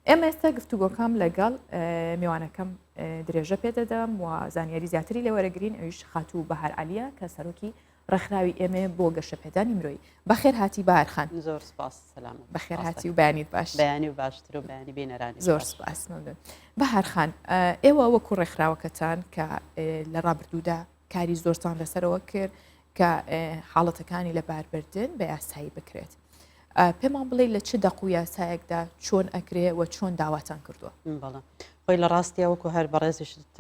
ئێمە ئێستا گفتوگۆکەم لەگەڵ میوانەکەم درێژە پێدەدەم و زانیاری زیاتری لێوەرەگرین ئەویش خاتوو بەهار عەلیە کە سەرۆکی ڕێکخراوی ئێمە بۆ گەشەپێدانی مرۆیی. بەخێر هاتی بەهار خان. زۆر سپاس سەلامەت. بەخێر هاتی و بەیانیت باش. بەیانی و باشتر و بەیانی بینەرانی زۆر سپاس ممنون. بەهار خان ئێوە وەکو ڕێکخراوەکەتان کە لە ڕابردوودا کاری زۆرتان لەسەرەوە کرد کە حاڵەتەکانی لەباربردن بە یاسایی بکرێت. پێمان بڵێ لە چ دەق و یاسایەکدا چۆن ئەکرێ و چۆن داواتان کردووە؟ بەڵێ خۆی لە ڕاستیە وەکو هەر بەڕێزیشت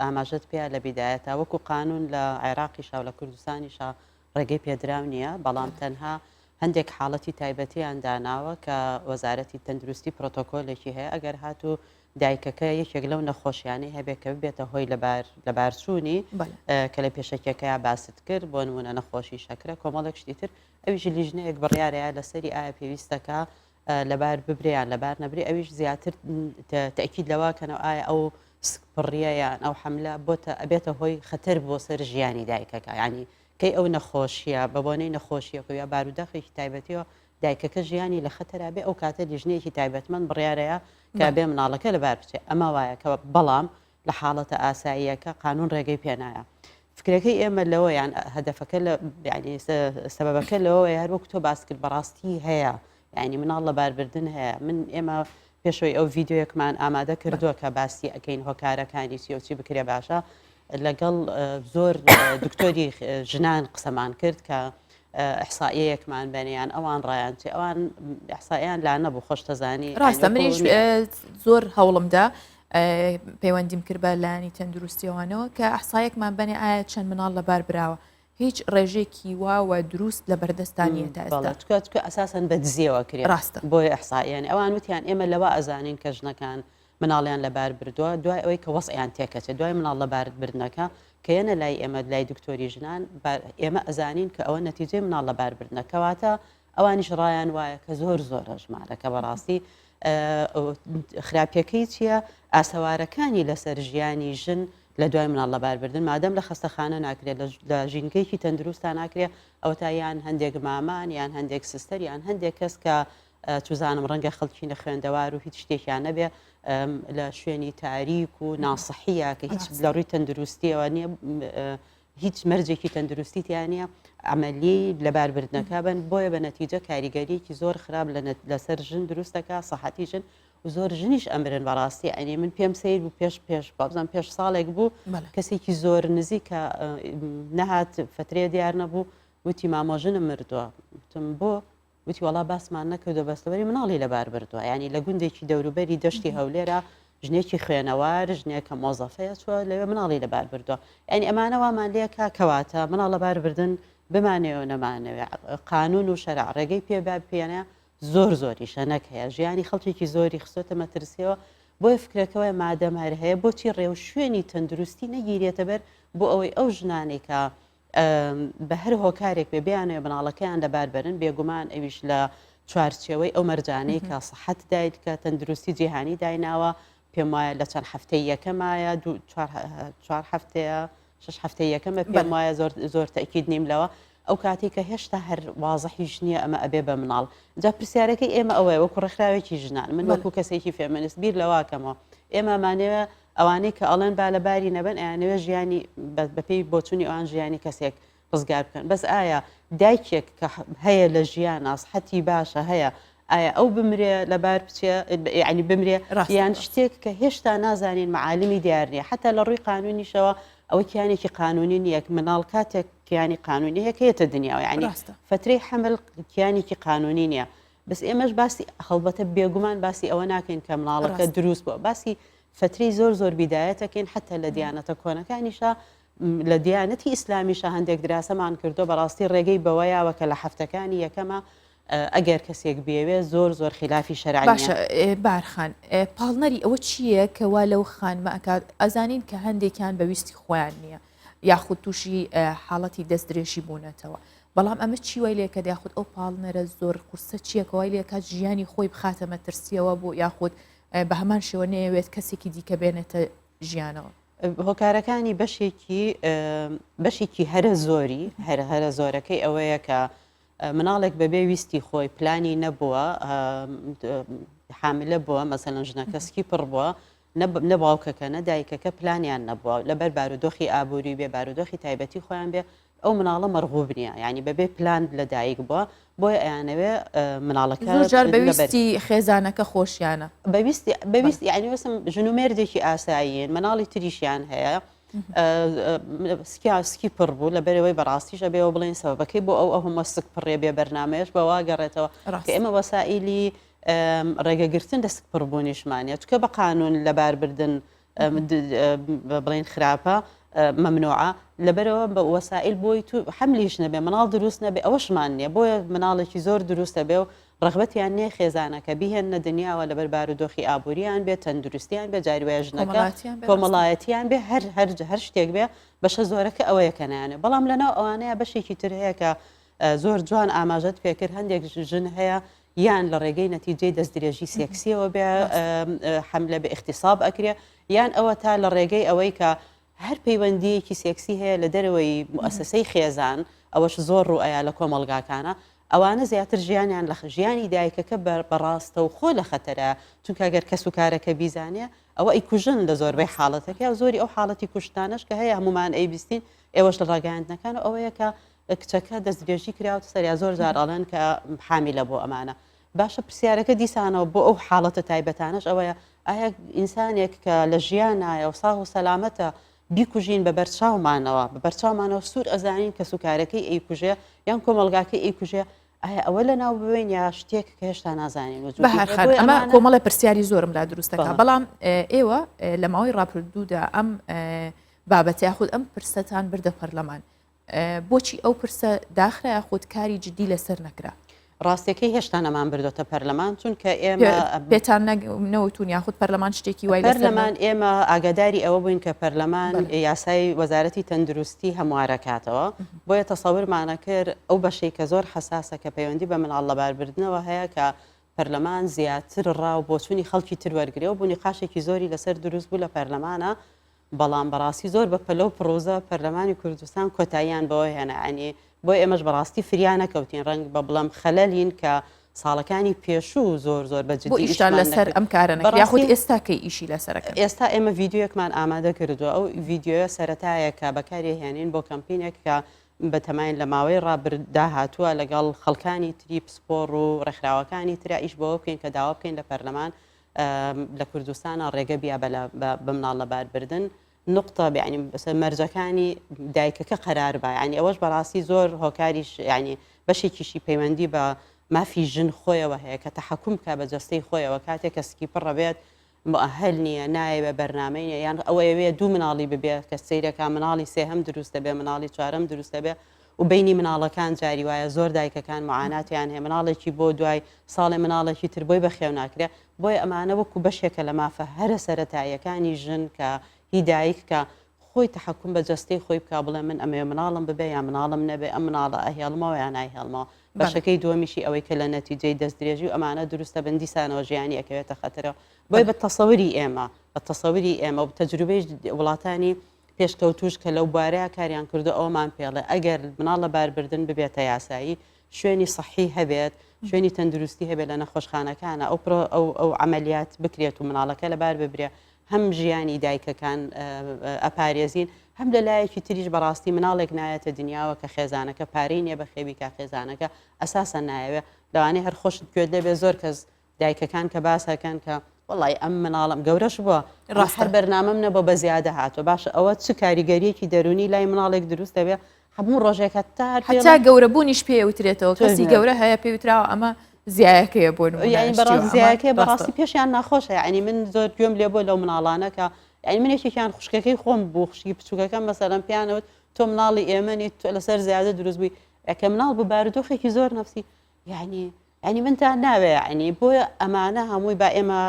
ئاماژەت پێ لە بیدایەتا وەکو قانون لە عێراقیشا و لە کوردستانیشا ڕێگەی پێدراو نییە بەڵام تەنها هەندێک حاڵەتی تایبەتیان داناوە کە وەزارەتی تەندروستی پرۆتۆکۆلێکی هەیە ئەگەر هاتوو دایکەکە یەکێک لەو نەخۆشیانەی هەبێت کە ببێتە هۆی لەبار لەبارچوونی کە لە پێشەکیەکەیا باست کرد بۆ نمونە نەخۆشی شەکرە کۆمەڵێک شتی تر ئەویش لیژنەیەک بڕیارەیە لەسەری ئایا پێویستەکە لەبار ببرێ یان لەبار نەبرێ ئەویش زیاتر تەئکید لەوە کەنەوە ئایا ئەو سکپڕیە یان ئەو حەملە بۆتە ئەبێتە هۆی خەتەر بۆ سەر ژیانی دایکەکە یعنی کەی ئەو نەخۆشیە بە بۆنەی نەخۆشیەکە یا باروداخێکی تایبەتیەوە دایکەکە ژیانی لە خەتەرا بێ ئەو کاتە لیژنەیەکی تایبەتمەند بڕیارەیە کە بێ مناڵەکە لەبار بچێ ئەمە وایە کە بەڵام لە حاڵەتە ئاساییەکە قانون ڕێگەی پێنایە فکرەکەی ئێمە لەوە یان هەدەفەکە لە یعنی سەبەبەکە لەوەیە هەر وەک تۆ باس کرد بەڕاستی هەیە یعنی مناڵ لەباربردن هەیە من ئێمە پێشەوەی ئەو ڤیددیوەکمان ئامادە کردووە کە باسی ئەەکەین هۆکارەکانی چی و چی بکرێ باشە لەگەڵ زۆر دکتۆری ژنان قسەمان کرد کە ئەحسائیەکمان بەنیان ئەوان ڕایان چی ئەوان ئەحسائیان لا نەبوو خۆشتەزانی ڕاستە منیش زۆر هەوڵمدا پەیوەندیم کرد بە لایەنی تەندروستیەوانەوە کە ئەحسایەکمان بەنێ ئایا چەند مناڵ لەبار براوە هیچ ڕێژێکی واوە دروست لە بەردەستان نیە تا ئێستا چکە چکە ئەساسەن بە دزیەوە کرێ ڕاستە بۆیە ئەحساییان ئەوان وتیان ئێمە لەوە ئەزانین کە ژنەکان مناڵیان لەبار بردووە دوای ئەوەی کە وەزعیان تێکەچێت دوای مناڵ لەبار بردنەکە کە یەنە لای ئێمە لای دکتۆری ژنان ئێمە ئەزانین کە ئەوە نەتیجەی مناڵ لەبار بردنە کەواتە ئەوانیش ڕایان وایە کە زۆر زۆرە ژمارەکە بەڕاستی خراپیەکەی چییە؟ ئاسەوارەکانی لەسەر ژیانی ژن لە دوای مناڵ لەباربردن مادەم لە خەستەخانە ناکرێت لە ژینگەیەکی تەندروستا ناکرێت ئەوەتا یان هەندێک مامان یان هەندێک سستەر یان هەندێک کەس کە چوزانم ڕەنگە خەڵکی نەخوێندەوار و هیچ شتێکیان نەبێ لە شوێنی تاریک و ناسەحیە کە هیچ لە ڕووی تەندروستیەوە نییە هیچ مەرجێکی تەندروستی تیا نییە عەمەلیەی لەباربردنەکە بن بۆیە بە نەتیجە کاریگەریەکی زۆر خراپ لەسەر ژن دروست دەکا سەحەتی ژن و زۆر ژنیش ئەمرن بەڕاستی ئەنی من پێم سیر بوو پێش پێش بابزان پێش ساڵێک بوو کەسێکی زۆر نزیکە نەهات فترێ دیار نەبوو وتی مامۆژنم مردووە وتم بۆ وتی وەڵا باسمان نەکردووە بەس لەبەری مناڵی لەبار بردووە یانی لە گوندێکی دەوروبەری دەشتی هەولێرە ژنێکی خوێنەوار ژنێکە مۆزەفەیە چووە لەوێ مناڵی لەبار بردووە یانی ئەمانە وامان لێکا کەواتە مناڵ لەبار بردن بمانەوێ و نەمانەوێ قانون و شەرع ڕێگەی پێ با پێنە زۆر زۆریشە نەک هەیە ژیانی خەڵکێکی زۆری خستۆتە مەترسیەوە بۆیە فکرەکەوەی مادەم هەر هەیە بۆچی ڕێوشوێنی تەندروستی نەگیرێتە بەر بۆ ئەوەی ئەو ژنانێکە کە بە هەر هۆکارێک بێ بیانەوێ مناڵەکەیان لەبار بەرن بێگومان ئەویش لە چوارچێوەی ئەو مەرجانەی کە سەحەت دایت کە تەندروستی جیهانی دایناوە پێم وایە لە چەند هەفتەی یەکەمایە چوار هەفتەیە شش هەفتەی یەکەمە پێم وایە زۆر زۆر تەکید نیم لەوە ئەو کاتی کە هێشتا هەر وازحیش نییە ئەمە ئەبێ بە مناڵ جا پرسیارەکەی ئێمە ئەوەیە وەکو ڕێکخراوێکی ژنان من وەکو کەسێکی فێمنست بیر لەواکەمەوە ئێمە مانەوە ئەوانەی کە ئەڵێن با لەباری نەبەن ئەیانەوێ ژیانی بەپێی بۆچونی ئەوان ژیانی کەسێک ڕزگار بکەن بەس ئایا دایکێک کە هەیە لە ژیان سحەتی باشە هەیە ئایا ئەو بمرێ لەبار بچێ یعنی بمرێ یان شتێک کە هێشتا نازانین معالمی دیار نییە حتا لە ڕووی قانونیشەوە ئەوە کیانێکی قانونی نییە مناڵ کاتێک کیانی قانونی هەیە کە یەتە دنیاوە یعنی فترەی حمل کیانێکی قانونی نییە بەس ئێمەش باسی هەڵبەتە بێگومان باسی ئەوە ناکەین کە مناڵەکە دروست بووە باسی فترەی زۆر زۆر بیدایەتەکەین حتا لە دیانەتە کۆنەکانیشا لە دیانەتی ئیسلامیشا هەندێک دراسەمان کردو بەڕاستی ڕێگەی بەوە یاوە کە لە هەفتەکانی یەکەمە ئەگەر کەسێک بێوێ زۆر زۆر خلافی شەرع باشە بارخان پاڵنەری ئەوە چییە کە وا لەو خانمە ئەکات ئەزانین کە هەندێکیان بە ویستی خۆیان نییە یاخود تووشی حاڵەتی دەست درێژی بوونەتەوە بەڵام ئەمە چی وای لێکەت یاخود ئەو پاڵنەرە زۆر قورسە چییە کە وای لێکات ژیانی خۆی بخاتە مەترسیەوە بۆ یاخود بە هەمان شێوە نەیەوێت کەسێکی دیکە بێنێتە ژیانەوە؟ هۆکارەکانی بەشێکی بەشێکی هەرە زۆری هەرە هەرە زۆرەکەی ئەوەیە کە مناڵێک بەبێ ویستی خۆی پلانی نەبووە. حاملە بووە مەسەلەن ژنەکە سکی پڕ بووە نە باوکەکە نە دایکەکە پلانیان نەبووە لەبەر بارودۆخی ئابووری بێ بارودۆخی تایبەتی خۆیان بێ ئەو مناڵە مەرغوب نییە یعنی بەبێ پلان لە دایک بووە بۆیە ئەیانەوێ مناڵەکە زۆر جار بەویستی خێزانەکە خۆشیانە بەویستی بەویستی یعنی وسم ژن و مێردێکی ئاسایین مناڵی تریشیان هەیە سکیا سکی پڕ بوو لە بەرەوەی بەڕاستیش ئەبێەوە بڵێن سەبەکەی بۆ ئەو ئەو هەموو سک پڕێ بێ بەرنمەیەش بەوا گەڕێتەوە کە ئێمە وەسائیلی ڕێگەگرتن لە سک پڕبوونیشمانە چکە بە قانون لەباربردن بڵێن خراپە مەمنوعە لەبەرەوە بە وەسائل بۆی تو حملیش نەبێ مناڵ دروست نەبێ ئەوەشمان نییە بۆیە مناڵێکی زۆر دروستە بێ و ڕەغبەتیان نییە خێزانەکە بیهێننە دنیاوە لەبەر بارودۆخی ئابووریان بێ تەندروستیان بێ جاری وایە ژنەکە کۆمەڵایەتیان بێ هەر هەر هەر شتێک بێ بەشە زۆرەکە ئەوەیە کە نایانێ بەڵام لەناو ئەوانەیە بەشێکی تر هەیە کە زۆر جوان ئاماژەت پێکرد هەندێک ژن هەیە یان لە ڕێگەی نەتیجەی دەستدرێژی سێکسیەوە بێ حملە بە اغتصاب ئەکرێ یان ئەوە تا لە ڕێگەی ئەوەی کە هەر پەیوەندییەکی سێکسی هەیە لە دەرەوەی موئەسەسەی خێزان، ئەوەش زۆر ڕووئەیا لە کۆمەڵگاکانا، ئەوانە زیاتر ژیانیان لە ژیانی دایکەکە بە ڕاستەوخۆ لە خەتەرە، چونکە گەر کەسوکارەکە بیزانێ ئەوە ئەیکوژن لە زۆربەی حاڵەتەکە، زۆری ئەو حاڵەتی کوشتنانەش کە هەیە هەموومان ئەیبیستین ئێوەش لە ڕاگەیاندنەکان ئەوەیە کە کچەکە دەستدرێژی کراوەتە سەر یا زۆر جار ئەڵێن کە حامیلە بۆ ئەمانە. باشە پرسیارەکە دیسانەوە بۆ ئەو حاڵەتە تایبەتانەش ئەوەیە ئایا ئینسانێک کە لە ژیانایە و ساغ و سەلامەتە بیکوژین بە بەرچاومانەوە بە بەرچاومانەوە سوور ئەزانین کەس و کارەکەی ئەیکوژێ یان کۆمەڵگاکەی ئەیکوژێ ئایا ئەوە لە ناو ببین یا شتێک کە هێشتا نازانین وجودی بەهار هەیە؟ خان بۆیە ئەمە ئەمانە کۆمەڵێ پرسیاری زۆرم لا دروست دەکا بەڵێ. بەڵام ئێوە لە ماوەی ڕابردوودا ئەم بابەتە یاخود ئەم پرسەتان بردە پەرلەمان بۆچی ئەو پرسە داخرا یاخود کاری جدی لەسەر نەکرا؟ ڕاستیەکەی هێشتا نەمان بردۆتە پەرلەمان چونکە ئێمە پێتان نەوتون یاخود پەرلەمان شتێکی وای پەرلەمان ئێمە ئاگاداری ئەوە بووین کە پەرلەمان یاسای وەزارەتی تەندروستی هەموارەکاتەوە بۆیە تەسەورمانە کرد ئەو بەشەی کە زۆر حەساسە کە پەیوەندی بە مناڵ لەباربردنەوە هەیە کە پەرلەمان زیاتر ڕا و بۆچوونی خەڵکی تر وەرگێ و بوو نیقاشێکی زۆری لەسەر دروست بوو لە پەرلەمانە بەڵام بەڕاستی زۆر بە پەلە و پڕوزە پەرلەمانی کوردستان کۆتاییان بەوە هێنا یانی بۆ ئێمەش بەڕاستی فریا نەکەوتین ڕەنگ بە بڵێم خەلەلین کە ساڵەکانی پێشوو زۆر زۆر بە جدی بۆ ئیشتان لەسەر ئەم کارە نەکرد یاخود ئێستا کەی ئیشی لەسەر ئەکەن؟ ئێستا ئێمە ڤیدیۆیەکمان ئامادە کردووە ئەو ڤیدیۆیە سەرەتایە کە بەکاری هێنین بۆ کەمپینێک کە بەتەماین لە ماوەی ڕابرد داهاتووە لەگەڵ خەڵکانی تری پسپۆڕ و ڕێکخراوەکانی ترا ئیش بەوە بکەین کە داوا بکەین لە پەرلەمان لە کوردستانا ڕێگە بیا بە مناڵ لەباربردن نقطە یعنی بەسەر مەرجەکانی دایکەکە قەرار بە یعنی ئەوەش بەڕاستی زۆر هۆکاریش یعنی بەشێکیشی پەیوەندی بە مافی ژن خۆیەوە هەیە کە تەحەکوم بکە بە جەستەی خۆیەوە کاتێک کە سکی پڕە بێت مؤهل نییە نایەوێ بەرنامەی نیە یان ئەوەیەوێ دوو مناڵی ببێ کە سەیرەکە مناڵی سێهەم دروست دەبێ مناڵی چوارەم دروست دەبێ و بەینی مناڵەکان جاری وایە زۆر دایکەکان معاناتیان هەیە مناڵێکی بۆ دوای ساڵێ مناڵێکی تر بۆی بەخێو ناکرێ بۆیە ئەمانە وەکو بەشێکە لە مافە هەرە سەرەتاییەکانی ژن کە هی دایک کە خۆی تەحەکوم بە جەستەی خۆی بکا بڵێ من ئەمەوێ مناڵم ببێ یا مناڵم نەبێ ئەم مناڵە ئەهێڵمەوە یا نایهێڵمەوە بەشەکەی دووەمیشی ئەوەی کە لە نەتیجەی دەستدرێژی و ئەمانە دروستە بن دیسانەوە ژیانی ئەکەوێتە خەتەرەوە بۆیە بە تەسەوری ئێمە بە تەسەوری ئێمە و تەجروبەی وڵاتانی پێشکەوتووش کە لەو بوارەیا کاریان کردووە ئەوەمان پێڵێ ئەگەر مناڵ لەباربردن ببێتە یاسایی شوێنی سەحی هەبێت شوێنی تەندروستی هەبێت لە نەخۆشخانەکانە ئەو پرۆ ئەو ئەو عەمەلیات بکرێت و مناڵەکە لەبار ببرێ هەم ژیانی دایکەکان ئەپارێزین هەم لە لایەکی تریش بەڕاستی مناڵێک نایەتە دنیاوە کە خێزانەکە پارەی نییە بەخێوی کا خێزانەکە ئەساسەن نایەوێ لەوانەیە هەر خۆشت گوێت لێبێ زۆر کەس دایکەکان کە باس ئەکەن کە وەڵی ئەم مناڵم گەورەش بووە ڕاست هەر بەرنامەم نەبوو بە زیادە هاتووە باشە ئەوە چ کاریگەریەکی دەرونی لای مناڵێک دروست دەبێ هەموو ڕۆژێک هەتا هەتا گەورەبوونیش پێ وترێتەوە کەسی گەورە هەیە پێوتراوە ئەمە زیایەکەیە بۆ زیایەکەی بەڕاستی پێشیان ناخۆشە یعنی من زۆر گوێم لێ بۆ لەو مناڵانە کە یعنی من یەکێکیان خوشکەکەی خۆم بوو خوشکی بچووکەکەم مەسەلەن پیانەوت تۆ مناڵی ئێمەنی تۆ لەسەر زیادە دروست بووی ئەکە مناڵ بوو بارودۆخێکی زۆر نەفسی یعنی یعنی منتان ناوێ یعنی بۆیە ئەمانە هەمووی با ئێمە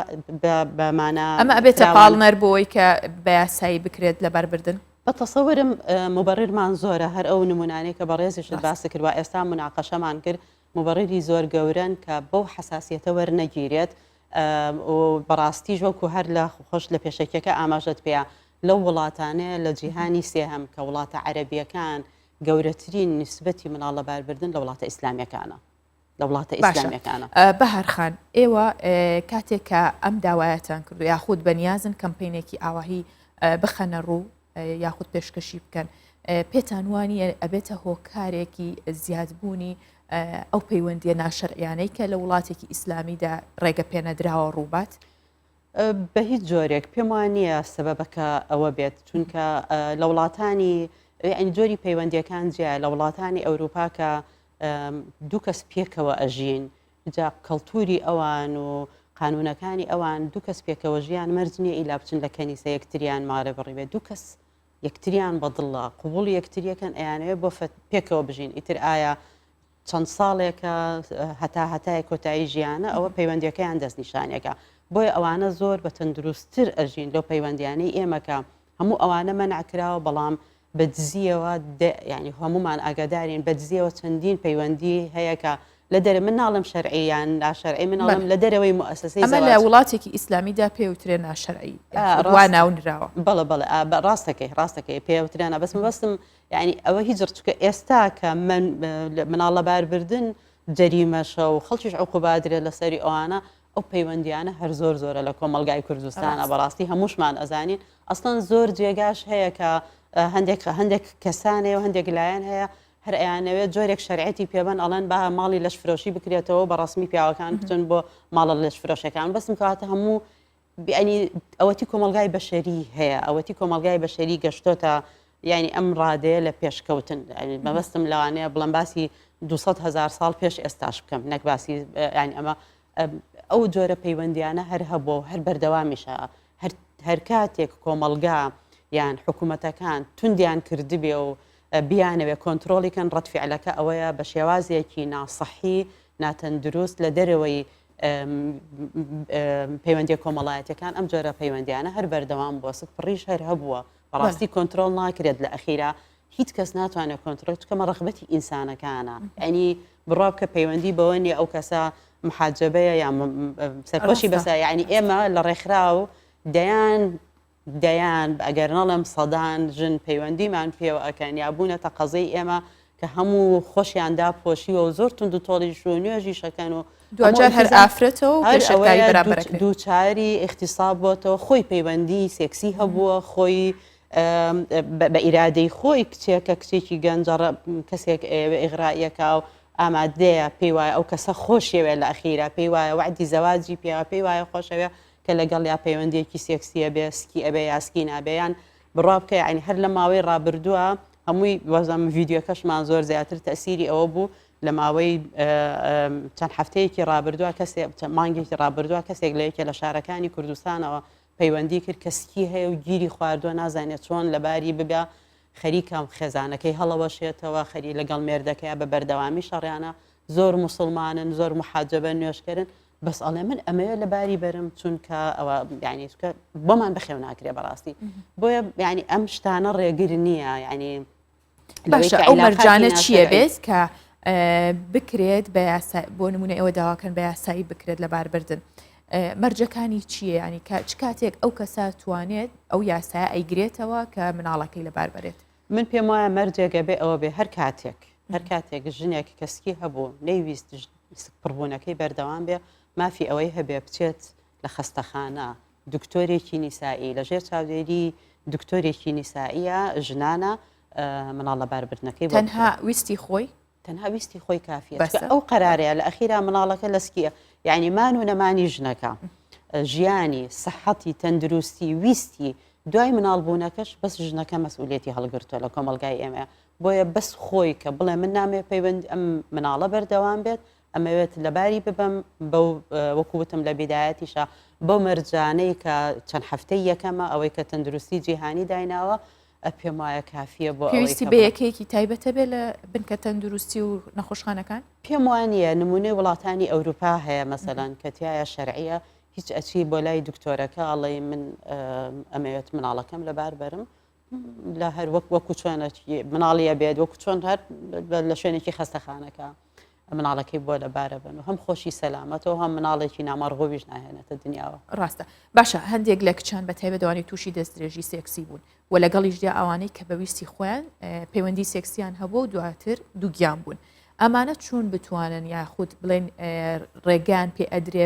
بە مانا ئەمە ئەبێتە پاڵنەر بۆی کە بە یاسایی بکرێت لەباربردن؟ بە تەسەورم موبەڕیرمان زۆرە هەر ئەو نمونانەی کە بەڕێزیشت باست کرد وا ئێستا موناقەشەمان کرد موبەڕیری زۆر گەورەن کە بەو حەساسیەتە وەرنەگیرێت و بەڕاستیش وەکو هەر لە خۆش لە پێشەکیەکە ئاماژەت پێیا لەو وڵاتانەیە لە جیهانی سێهەم کە وڵاتە عەرەبیەکان گەورەترین نیسبەتی مناڵ لەباربردن لە وڵاتە ئیسلامیەکانە. لە وڵاتە ئیسلامیەکانە. بەهار خان ئێوە کاتێک کە ئەم داوایەتان کردو یاخود بەنیازن کەمپینێکی ئاواهی بخەنە ڕوو یاخود پێشکەشی بکەن پێتان وانە ئەبێتە هۆکارێکی زیادبوونی ئەو پەیوەندیە ناشەرعیانەی کە لە وڵاتێکی ئیسلامیدا ڕێگە پێنەدراوە ڕووبات؟ بە هیچ جۆرێک پێم وان نییە سەبەبەکە ئەوە بێت چونکە لە وڵاتانی یعنی جۆری پەیوەندیەکان جیایە لە وڵاتانی ئەوروپا کە دوو کەس پێکەوە ئەژین جا کەڵتوری ئەوان و قانونەکانی ئەوان دوو کەس پێکەوە ژیان مەرج نییە ئیلا بچن لە کەنیسە یەکتریان مارە بڕیبێت دوو کەس یەکتریان بەدڵە قوبوڵی یەکتریەکەن ئەیانەوێت بۆ پێکەوە بژین ئیتر ئایا چەند ساڵێکە هەتا هەتای کۆتایی ژیانە ئەوە پەیوەندیەکەیان دەستنیشانێکە بۆیە ئەوانە زۆر بە تەندروستتر ئەژین لەو پەیوەندیانەی ئێمەکە هەموو ئەوانە مەنع کراوە بەڵام بە دزیەوە یعنی هەمومان ئاگادارین بە دزیەوە چەندین پەیوەندی هەیە کە لە دەرە من ناڵم شەرعی یان ناشەرعی من ئەڵم لە دەرەوەی موسسەی ئەمە لە وڵاتێکی ئیسلامیدا پێوترێ ناشەرعی وا ناونراوە. بەڵێ بەڵێ ڕاستەکەی ڕاستەکەی پێوترێنە بەس مەبەستم یعنی ئەوە هیچ ڕچکە ئێستا کە من مناڵ لەباربردن جەریمەشە و خەڵکیش عقوبادرێت لەسەری ئەوانە ئەو پەیوەندیانە هەر زۆر زۆرە لە کۆمەڵگای کوردستانە بەڕاستی هەمووشمان ئەزانین ئەسڵەن زۆر جێگاش هەیە کە هەندێک هەندێک کەسانەیە و هەندێک لایەن هەیە هەر ئەیانەوێت جۆرێک شەرعەتی پێبەن ئەڵێن با ماڵی لەش فرۆشی بکرێتەوە بە ڕسمی پیاوەکان بچن بۆ ماڵە لەش فرۆشەکان بەسم کەواتە هەموو یعنی ئەوەتی کۆمەلگای بەشەری هەیە ئەوەتی کۆمەلگای بەشەری گەشتۆتە یعنی ئەم ڕادەیە لە پێشکەوتن مەبەستم لەوانەیە بڵم باسی 200 هزار ساڵ پێش ئێستاش بکەم نەک باسی یعنی ئەمە ئەو جۆرە پەیوەندیانە هەر هەبووە و هەر بەردەوامیشە هەر کاتێک کۆمەڵگا یان حکوومەتەکان توندیان کردبێ و بیانەوێ کۆنتترۆڵی کەن ڕەتفعلەکە ئەوەیە بە شێوازێکی ناسەحی ناتەندروست لە دەرەوەی پەیوەندیە کۆمەڵایەتەکان ئەم جۆرە پەیوەندیانە هەر بەردەوام بۆ سک پڕیش هەر هەبووە بەڕاستی کۆنتترۆل ناکرێت لە ئەخیرا هیچ کەس ناتوانێت کۆنترۆل چکەمە ڕەغبەتی ئینسانەکانە ئەنی بڕوا بکە پەیوەندی بەوە نیە ئەو کەسە محاجبەیە یان سەرپۆشی بەسە یعنی ئێمە لە ڕێکخراو دەیان دەیان ئەگەر نەڵێم سەدان ژن پەیوەندیمان پێوە ئەکەن یا بوونەتە قەزەی ئێمە کە هەموو خۆشیان داپۆشیوە و زۆر تونند و تۆڵیش و نوێژی شەکەن و دواجار هەر ئافرەتەوە پێشەکاری بەرامبەرەکرێت دووچاری اغتصاب بۆتەوە خۆی پەیوەندی سێکسی هەبووە خۆی بە ئیرادەی خۆی کچێکە کچێکی گەنجە کەسێک ئەیەوێ ئیغرائیەکا و ئامادەیە پێی وایە ئەو کەسە خۆشیەوێ لە ئەخیرا پێی وایە وەعدی زەواجی پێوە پێی وایە خۆشەوێ کە لەگەڵ یا پەیوەندیەکی سێکسیە بێ سکی ئەبێ یا سکی نابێ یان بڕوا بکە یعنی هەر لە ماوەی ڕابردووە هەمووی وەزم ڤیدیۆکەشمان زۆر زیاتر تەسیری ئەوە بوو لە ماوەی چەند هەفتەیەکی ڕابردووە کەسێک مانگێکی ڕابردووە کەسێک لە یەکێ لە شارەکانی کوردستانەوە پەیوەندی کرد کە سکی هەیە و گیری خواردووە نازانێت چۆن لەباری ببە خەریکە خێزانەکەی هەڵەوەشێتەوە خەری لەگەڵ مێردەکەی بە بەردەوامی شەڕیانە زۆر موسڵمانن زۆر محاجبە نوێشکەرن بەس ئەڵێ من ئەمەوێ لەباری بەرم چونکە ئەوە یعنی چکە بۆمان بەخێو ناکرێ بەڕاستی بۆیە یعنی ئەم شتانە ڕێگر نییە یعنی باشە ئەو مەرجانە چییە بێت کە بکرێت بە یاسا بۆ نمونە ئێوە داواکەن بە یاسایی بکرێت لە باربردن مەرجەکانی چییە ینی کە چ کاتێک ئەو کەسە توانێت ئەو یاسای ئەیگرێتەوە کە مناڵەکەی لەبار بەرێت من پێم وایە مەرجێکە بێ ئەوە بێ هەر کاتێک هەر کاتێک ژنێک کەسکی هەبوو نەیویست پڕبوونەکەی بەردەوام بێ مافی ئەوەی هەبێ بچێت لە خەستەخانە دکتۆرێکی نیسائی لە ژێر چاودێری دکتۆرێکی نیسائیە ژنانە مناڵ لەباربردنەکەی بۆ تەنها ویستی خۆی تەنها ویستی خۆی کافیە بەسە ئەو قەرارەیە لە ئەخیرا مناڵەکە لەسکیە یعنی مان و نەمانی ژنەکە ژیانی سەحەتی تەندروستی ویستی دوای مناڵ بوونەکەش بەس ژنەکە مەسئولێتی هەڵگرتووە لە کۆمەلگای ئێمە بۆیە بەس خۆی کە بڵێ من نامێ پەیوەند ئەم مناڵە بەردەوام بێت ئەمەوێت لەباری ببەم بەو وەکو وتم لە بیدایەتیشا بەو مەرجانەی کە چەند هەفتەی یەکەمە ئەوەی کە تەندروستی جیهانی دایناوە پێم وایە کافیە بۆ پێویستی بە یەکەیەکی تایبەتە بێ لە بنکە تەندروستی و نەخۆشخانەکان؟ پێم وانە نمونەی وڵاتانی ئەوروپا هەیە مەسەلەن کە تایە شەرعیە هیچ ئەچی بۆ لای دکتۆرەکە ئەڵێ من ئەمەوێت مناڵەکەم لەبار بەرم لە هەر وەک وەکو چۆن مناڵی ئەبێت وەکو چۆن هەر لە شوێنێکی خەستەخانەکە مناڵەکەی بۆ لەبارە بن و هەم خۆشی سەلامەتەوە هەم مناڵێکی نامەڕغوبیش ناهێنێتە دنیاوە. ڕاستە باشە هەندێک لە کچان بە تایبەت ئەوانەی تووشی دەستدرێژی سێکسی بوون و لەگەڵیشدا ئەوانەی کە بە ویستی خۆیان پەیوەندی سێکسیان هەبوو و دواتر دووگیان بوون. ئەمانە چۆن بتوانن یاخود بڵێن ڕێگەیان پێ ئەدرێ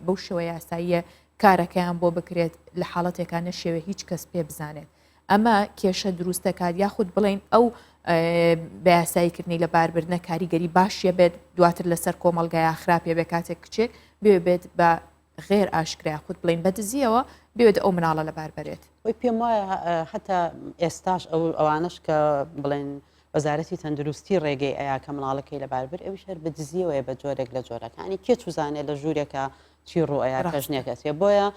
بەو شێوە یاساییە کارەکەیان بۆ بکرێت لە حاڵەتێکا نەشێوێ هیچ کەس پێ بزانێت ئەمە کێشە دروست دەکات یاخود بڵێن ئەو بە یاساییکردنی لە باربردنە کاریگەری باشیە بێت دواتر لەسەر کۆمەڵگای خراپێ بێ کاتێک کچێک بێ بێت بە غێر ئاشکرا خود بڵین بە دزیەوە بێت ئەو مناڵە لەبار بەرێت. خۆی پێم وایە حتا ئێستاش ئەو ئەوانش کە بڵێن وەزارەتی تەندروستی ڕێگەی ئەیا کە مناڵەکەی لەبار بر ئەویش هەر بە دزیەوەیە بە جۆرێک لە جۆرەکانی کێ چوزانێ لە ژوورێکە چی ڕوو ئەیا کە ژنێک ئەچێ بۆیە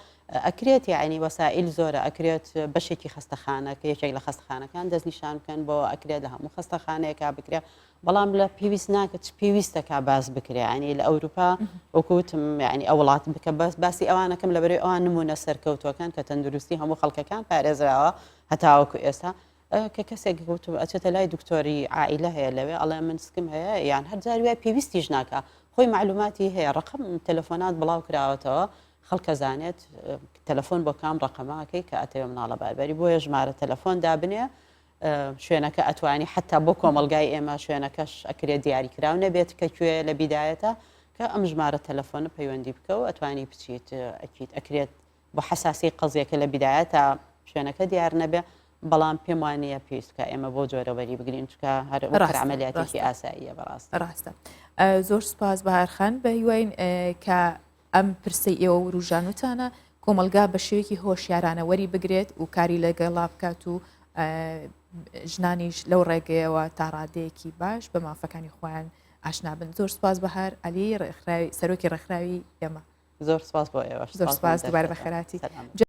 ئەکرێت یعنی وەسائیل زۆرە ئەکرێت بەشێکی خەستەخانە کە یەکێک لە خەستەخانەکان دەستنیشان بکەن بۆ ئەکرێت لە هەموو خەستەخانەیەکا بکرێت بەڵام لە پێویست ناکە چ پێویستەکە باس بکرێ ینی لە ئەوروپا وەکوتم ینی ئەو وڵات بکە بەس باسی ئەوانەکەم لە بەرەی ئەوان نمونە سەرکەوتوەکان کە تەندروستی هەموو خەڵکەکان پارێزراوە هەتاوەکو ئێستا کە کەسێک وتم ئەچێتە لای دکتۆری عائیلە هەیە لەوێ ئەڵێ من سکم هەیە یان هەر جاری وای پێویستیش ناکا خۆی معلوماتی هەیە ڕقم تەلەفۆنات بڵاو کراوەتەوە خەڵکە زانێت تەلەفۆن بۆ کام ڕقەماکەی کە ئەتەوێ مناڵە باربەری بۆیە ژمارە تەلەفۆن دابنێ شوێنەکە ئەتوانی حتا بۆ کۆمەلگای ئێمە شوێنەکەش ئەکرێت دیاریکراو نەبێت کە کوێ لە بیدایەتە کە ئەم ژمارە تەلەفۆنە پەیوەندی بکە و ئەتوانی بچیت ئەکیت ئەکرێت بۆ حەساسی قەزیەکە لە بیدایەتا شوێنەکە دیار نەبێ بەڵام پێم وانە پێویست بکە ئێمە بۆ جۆرە وەری بگرین چکە هەر عملیاتێکی ئاساییە بەڕاست ڕاستە زۆر سپاس بەهارخان بە هیواین کە ئەم پرسەی ئێوە وروژانوتانە کۆمەلگا بە شێوەیەکی هۆشیارانە وەری بگرێت و کاری لەگەڵا بکات و ژنانیش لەو ڕێگەیەوە تا ڕادەیەکی باش بە مافەکانی خۆیان ئاشنا بن زۆر سپاس بەهار علی ڕێکخراوی سەرۆکی ڕێکخراوی ئێمە زۆر سپاس بۆ ئێوەش زۆر سپاس دووبارە بەخێرهاتی.